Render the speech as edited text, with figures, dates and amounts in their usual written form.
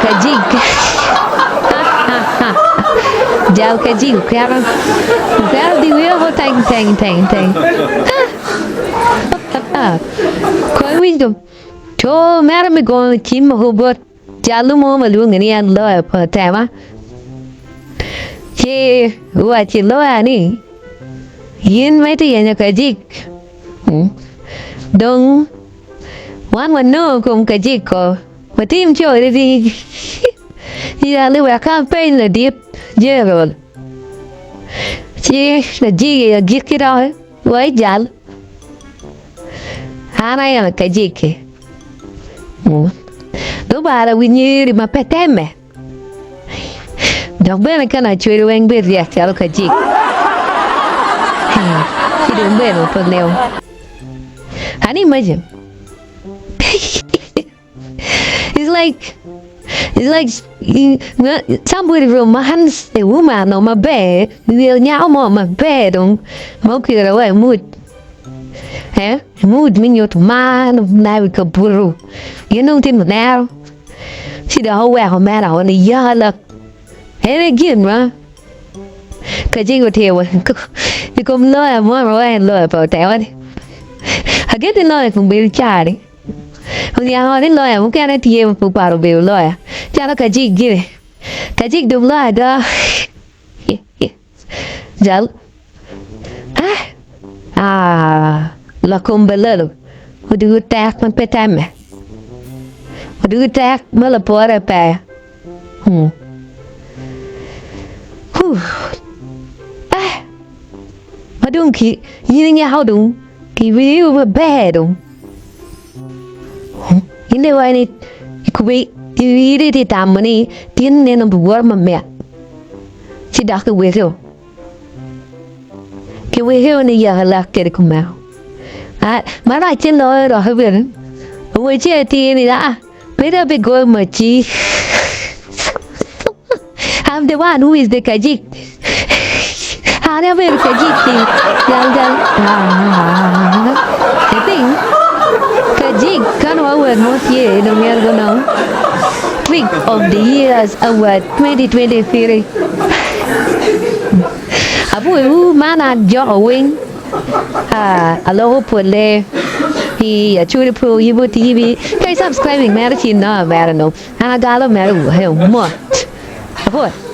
Kajik Jal kajik oketo oketo di wiye oko teng teng teng teng Kong iwinj dong co mere me goyo cim mogo bot jal mo ma lwonge ni en loya pa otema ci owacci loya ni in ma itye yenyo kajik dong Wan wanongo kom kajiko, watim co riri yali wek apeny ladit Gerald. Ci lajigi agikki doki wa i jal. An aye kajiki. Lubara wi nyiri ma pe temme. Dok bene ka nacweri weng bed ryek calo kajik. Ci dong bene pe neo. Can you imagine? It's like it's like somebody romance a woman o maber, nyako mo maber dong ma okelo wa i mood. Eh, mood me nyuto mar nabi kabuto. Gin dong tye munero. Ci dok oweko mere o ni ya lok en aye gin ma kajing otimo i kom loya mo ma en loya pe otemo ni agenti loya kong bedo cari oniango ni loya mukene tye ma pe oparo bedo loya calo kajik gire kajik dong loya ada jal ah lakom balalo odwogo tek ma pe temme odwogo tek ma lapore pe ma dong ki in inyako dong kiwiyo maber dong in dong iwaco ni in itye tamo ni tin nino biwoto mamit ci dok kiweko kiweko ni yaka lak kede kumeno maracce loyo dok bene owecci atir ni aa pe dong abigoyo mac-ci I'm the one who is the kajik an abedo kajik-ki jal jal I think kajik kano award mo tye dong myero gunong Twig of the Years Award 2023 Apwoyo man ajoko weng aloko pwole i Acholi Pro Yibo TV ka i subscribing mere ci inongo mere nongo an agalo mere mot. Apwoyo.